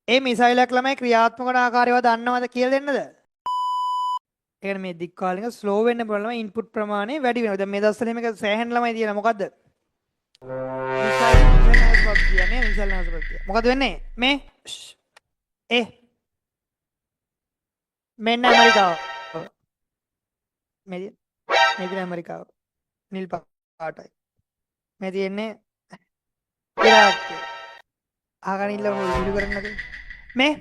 ඒ මිසයිලයක් ළමයි ක්‍රියාත්මක වන ආකාරය ඔයා දන්නවද කියලා දෙන්නද? ඒ කියන්නේ මේ දික්කාලික ස්ලෝ වෙන්න පුළුවන් ළමයි ඉන්පුට් ප්‍රමාණය වැඩි වෙනවා. දැන් මේ දවස්වල එහෙම එක සෑහෙන ළමයි තියෙනවා. මොකද්ද? මිසයිල් මිසයිල් නාශ පද්ධතිය නේ මිසයිල් නාශ පද්ධතිය. මොකද වෙන්නේ? මේ ඒ මෙන්න ඇමරිකාව. මේ මේ තියෙන ඇමරිකාව. නිල් පාටයි. මේ තියෙන්නේ ඉරාකය. අහගෙන ඉන්න විහිළු කරන්නේ නැතුව. මේ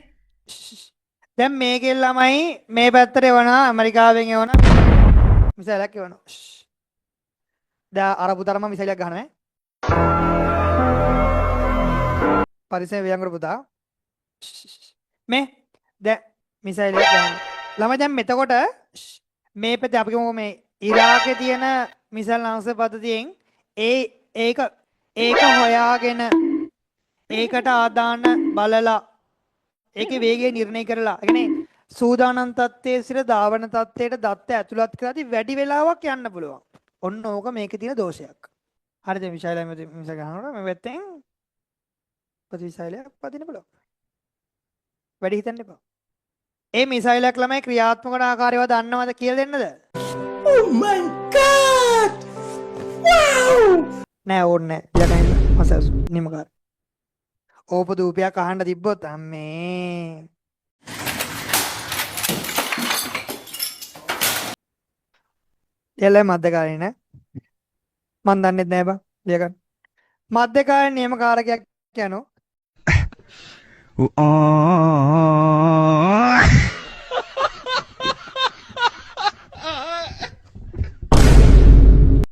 දැන් මේකෙන් ළමයි මේ පැත්තට එවනවා ඇමරිකාවෙන් එවනවා මිසයිලයක් එවනවා. දැන් අර පුතාට මම මිසයිලයක් ගහනවා ඈ. පරිස්සමෙන් ව්‍යංග කර පුතා. මේ දැන් මිසයිලයක් ගහනවා. ළමයි දැන් මෙතකොට මේ පැත්තේ අපි කියමුකෝ මේ ඉරාකේ තියෙන මිසයිල් නාශක පද්ධතියෙන් ඒ ඒක ඒක හොයාගෙන ඒකට ආදාන බලලා ඒකේ වේගය නිර්ණය කරලා ඒ කියන්නේ සූදානම් තත්ත්වයේ සිට ධාවන තත්ත්වයට දත්ත ඇතුළත් කරද්දී වැඩි වෙලාවක් යන්න පුළුවන්. ඔන්න ඕක මේකේ තියෙන දෝෂයක්. හරිද මිසයිල් මිසයිල් ගහනකොට මේ පැත්තෙන් ප්‍රතිමිසයිලයක් පදින්න පුළුවන්. වැඩි හිතන්න එපා. ඒ මිසයිලයක් ළමයි ක්‍රියාත්මක වන ආකාරය ඔයා දන්නවද කියලා දෙන්නද? Oh my God! Wow! නෑ ඕනේ නෑ. ලියගන්න මසස් නිමකාර. ඕපදූපයක් අහන්න තිබ්බොත් අම්මේ. එළ මධ්‍යකාලීන මන් දන්නෙත් නෑ බං ලියගන්න. මධ්‍යකාලීන නියමකාරකයක් යනු